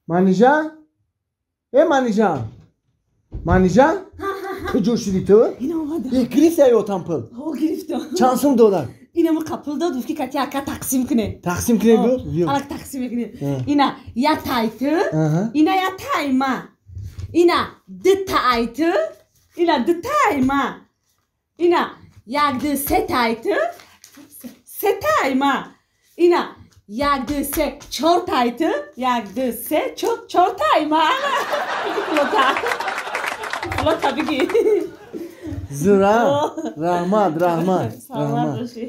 Манижа? Э Манижа? Манижа? Куҷо шудӣ ту? Гирифти ай отам пул? Ҳо, гирифтам. Чанд сум додак? Инама қапул дод, гуфт ки кати ака тақсим кунем. Тақсим кунем гуфт? Алак тақсим мекунем. Ина я тай ту, ина я тай ма. Ина ду тай ту, ина ду тай ма. Ина як ду се тай ту, се тай ма. Ина як ду се чор тай ту, як ду се чор чор тай ма. Пулота. Пулота бигӣ. Зура, раҳмат, раҳмат. Саломат бошӣ.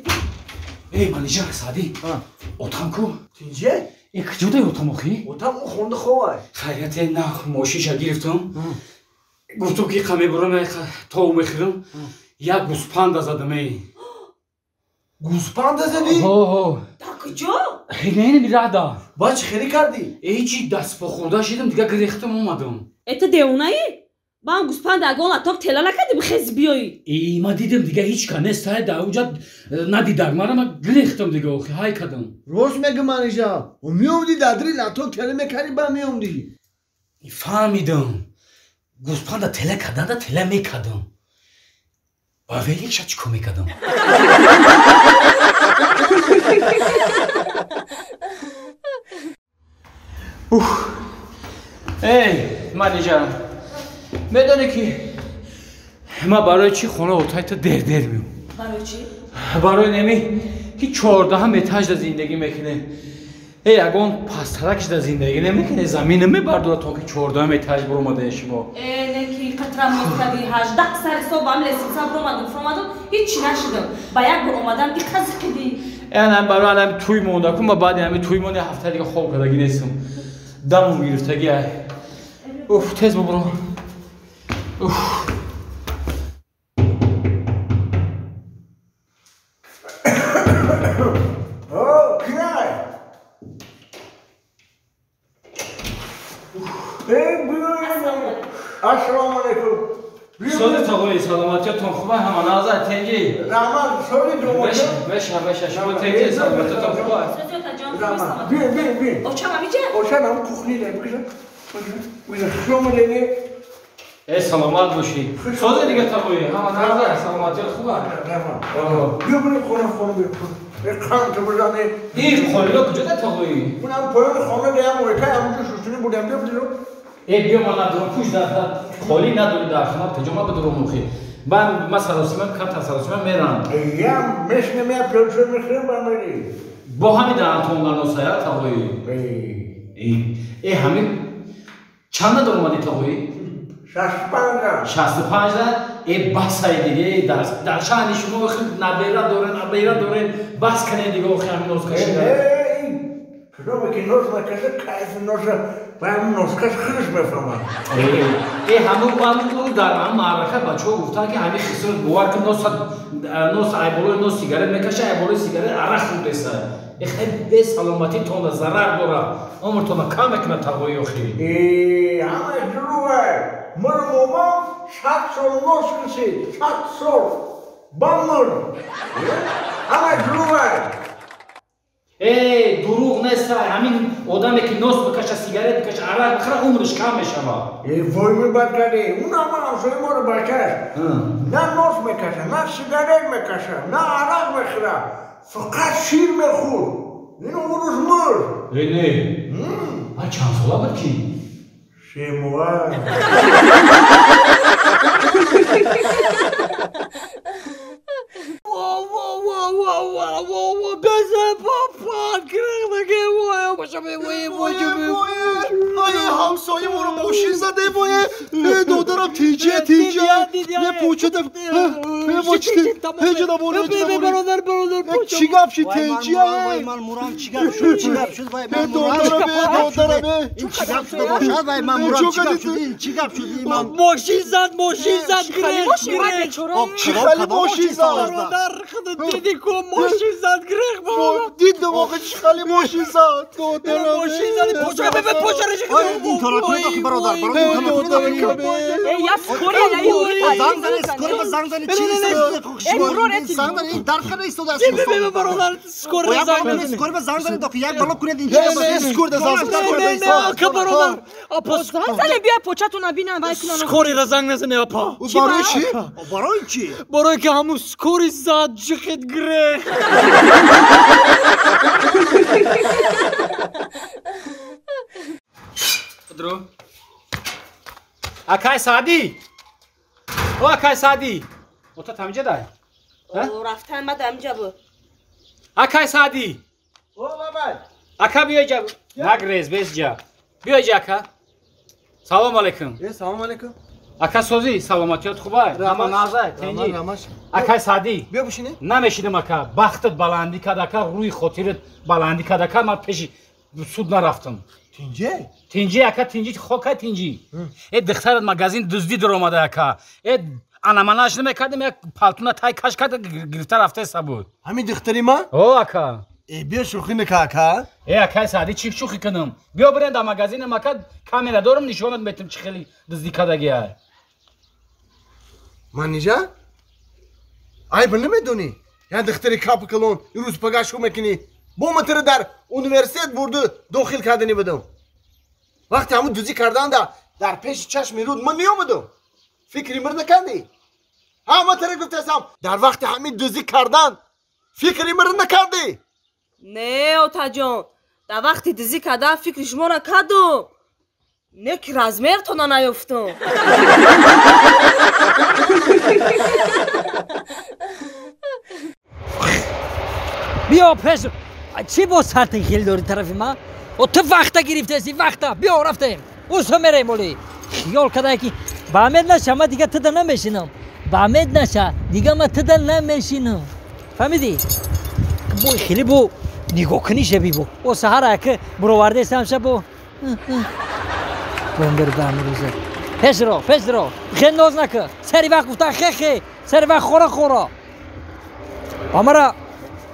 Эй, Манижа, Саъдӣ. Отам ку? Тинҷе? Э, куҷо дай отам охи? Отам ӯ хонда ховай. Хайрате на мошиша гирифтам. Гуфтам ки қа мебурам, тов мехӯрам. Як гӯспанда задам эй. Гӯспанда задӣ? Ҳо, ҳо. Дар куҷо? Не, не, рада. Баъд чӣ хеле кардӣ? Ҳечи дастпо хӯрда шидам, дига гирехтам омадам. Э, ту девонаӣ? Ба ҳам гӯспанда ягон латок тела накардӣ бихези биёӣ? Э, ма дидам дига ҳеч ка нест, ҳай дар уҷа надидаг мара, ма гирехтам дига охи, ҳай кардам. Рост мегӯ Манижа. Меомдӣ дадри латок тела мекардӣ, ба меомдӣ. Фаҳмидам. Гӯспанда тела карданда тела мекардам. Ба великша чӣ кор мекардам? Ух. Эй, Манижа. Медонӣ ки ман барои чӣ хона отайта дер дер меом? Барои чӣ? Барои неми ки 14 этажда зиндагӣ мекунем. Э, ягон пасттаракшда зиндагӣ намекунем, замин намебардорад то ки 14 этаж биромадаe шумо. Э, не ки қатра моз кардӣ, 18 сари соб ам лестница биромадам, фуромадам, ҳичи нашидам. Ба як бор омадан иқазиқидӣ. Э, анам барои анами тӯй монда ку, ма баъди ҳами тӯй монда ҳафта дига хоб кардагӣ нестам. Дамум гирифтагӣ ай. Уф, тез бубурам. Уф. Ассалому алайкум. Сози тағои, саломатиятон хуба, ҳама назар тенҷи. Раҳмат, сози ҷумҳур. Меша, меша, шумо тенҷи, саломатиятон хуба. Бин, бин, бин. Очам амиҷа? Очам ам кухни дар, бигза. Бигза, шумо Э, саломат бошӣ. Сози дига тағои, ҳама назар, саломатият хуба. Раҳмат. Биё бирем хона, хона биё. Э, қанд бизане. Ин қолино куҷо дар тағои? Унам поёни хона даям, ойкай ҳамонҷо шуштунӣ будам, биё бирем. Э, биё ман надорам, пӯш дар холӣ надорӣ дар хона, пиҷома бидорам охи. Баъд ман саросима, камтар саросима мерам. Ям, мешнем, я пёлчо мехӯрем, ба мери. Бо ҳами даҳантон наносая тағои. Э, ҳами чанд надор омадӣ тағои? 65. 65? Э, басай диге, дар шаҳри шумо охи набера дорен, набера дорен, бас канен дига охи ҳами ноз кашида. Кадоме ки ноз накаша, кайфи ноша ба ҳамин нозкаш худаш мефаҳмад. Э, ҳамун дар ҳамун маърака бачаҳо гуфтанд ки ҳамин хисро бовар кун, нос ай болои нос сигарет мекаша, ай болои сигарет арақ хӯрдеса. Э, хеле бесаломатитонда зарар дорад, умртонро кам мекунад тағои охи. Э, ҳамаш дурӯғ. Мир момам 100 сол нос кашид, 100 сол. Ба мир. Ҳамаш дурӯғ. Э, дурӯғ нест, ҳамин одаме ки нос бикаша, сигарет бикаша, арақ бихӯра, умраш кам мешавад. Э, вой мебад кардӣ. Он ҳама ҳамсояи моро бачааш. На нос мекаша, на сигарет мекаша, на арақ мехӯра. Фақат шир мехӯрд. Ин рӯз мурд. Э, не. А чанд сола буд ки? Шемоа. ҳамсоя моро мошин заде, вое додарам, тинҷия, тинҷия, мепӯчадам, чӣ гап шид, тинҷия? Ман мурам, чӣ гап шуд, чӣ гап шуд, вай ман мурам, додарам, ин чӣ гап шуда бошад, вай ман мурам, чӣ гап шуд, ин чӣ гап шуд, ман мошин зад, мошин зад, грех, грех, чӣ хали мошин зад, бародар, худо диди ку мошин зад, грех, дидам охи, чӣ хали мошин зад, додарам, мошин зад, поча, поча, ин кора кунед охи бародар, бародар. Я скорая, я занг зани, скорая занг зани, чи занг зани, дар кара истода аст. Бародар, скорая занг зани, скорая занг зани, охи як бало кунед инҷо. Скорая занг зани, ака бародар. Апа занг зани, биё початона бинам, вай кунам. Скорая занг назани, апа. Барои чи? Барои чи? Барои ки ҳамун скорый зад ҷиқид гирех. Дру. Акай Сади. О акай Сади. Ота тамҷа дай. О рафтан ма дамҷа бу. Акай Сади. О бабай. Ака биё ҷа. Нагрез бес ҷа. Биё ҷа ака. Салом алейкум. Салом алейкум. Ака сози саломатият хубай. Ҳама назай, тенҷи. Акай Сади. Биё бишинӣ. Намешинам ака. Бахтат баландӣ кард ака, рӯи хотират баландӣ кард ака, ман пеши суд нарафтам. Тинҷи? Тинҷи ака, тинҷи хока тинҷи. Э духтарат магазин дуздӣ даромада ака. Э анаманаш намекардем, як палтуна тай каш карда гирифта рафтаеса буд. Ҳамин духтари ма? О ака. Э биё шӯхӣ нака ака. Э акай Сади чӣ шӯхӣ кунам? Биё бирем дар магазинам ака, камера дорам, нишонат метам чӣ хеле дуздӣ кардагиай. Манижа? Айб намедонӣ? Я духтари капи калон, ирӯз пага шӯ мекунӣ. Бо матара дар университет бурду дохил кардани будам. Вақте ҳамун дуздӣ карданда дар пеши чашми руд ман меомадам. Фикри мир накардӣ? Ҳа, матара гуфтасам, дар вақти ҳамин дуздӣ кардан фикри мир накардӣ? Не, отаҷон, дар вақти дуздӣ кардан фикри шуморо кардум. Не ки размертона наёфтум. Биё пеш. Чӣ бо сартин хел дори тарафи ман? О ту вақта гирифтаси, вақта. Биё рафтем. Усо мерем оли. Хиёл кардае ки ба амед наша, ман дига туда намешинам. Ба амед наша, дига ман туда намешинам. Фаҳмидӣ? Бо хеле бо нигоҳ кунӣ шаби бо. О саҳара ки буровардаесам ша бо. Бомбер ба амрӯза. Пеш ро, пеш ро. Хе ноз накун. Сари вақт гуфтан хе хе, сари вақт хора хора. Ба мара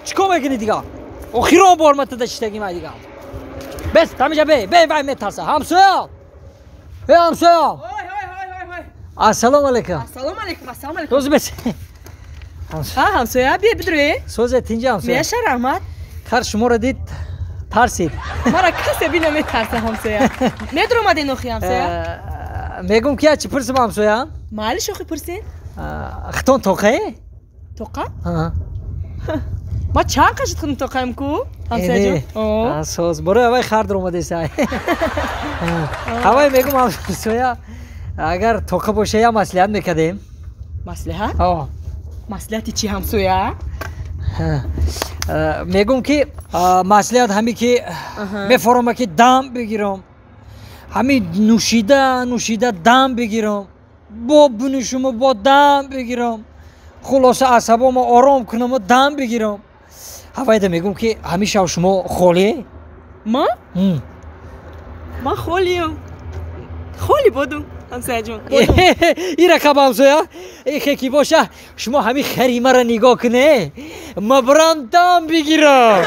чӣ кор мекунӣ дига? Охирон бор ман туда чиштагӣ ман дига. Бес, тамиҷа бе, бе вай метарса. Ҳамсоя! Э ҳамсоя! Ассалому алайкум. Ассалому алайкум, ассалому алайкум. Сози бес. Ҳа, ҳамсоя, биё бидурӣ. Созе тинҷа ҳамсоя. Меша раҳмат. Хар шуморо дид, тарсид. Мара касе бина метарса ҳамсоя. Медуромаден охи ҳамсоя? Мегум ки чӣ пурсим ҳамсоя? Майли шохи пурсин. Хитон тоқае? Тоқа? Ма чанд қашид худм тоқаем ку? Ҳамсояҷон. Соз, барои ҳавай хар дуромадеса. Ҳавай мегум ҳамсоя, агар тоқа боша я маслиҳат мекардем. Маслиҳат? Маслиҳати чӣ ҳамсоя? Мегум ки маслиҳат ҳами ки мефорома ки дам бигирам. Ҳами нӯшида нӯшида дам бигирам. Бо бинӯшуму бо дам бигирам. Хулоса асабомо ором кунаму дам бигирам. Ҳавайда мегум ки ҳамеша шумо холие? Ма? Ман холиям. Холи бодум, ҳамсояҷон. Ин рақам ҳамсоя, ихе ки боша, шумо ҳамин хари маро нигоҳ куне, ма барам дам бигирам.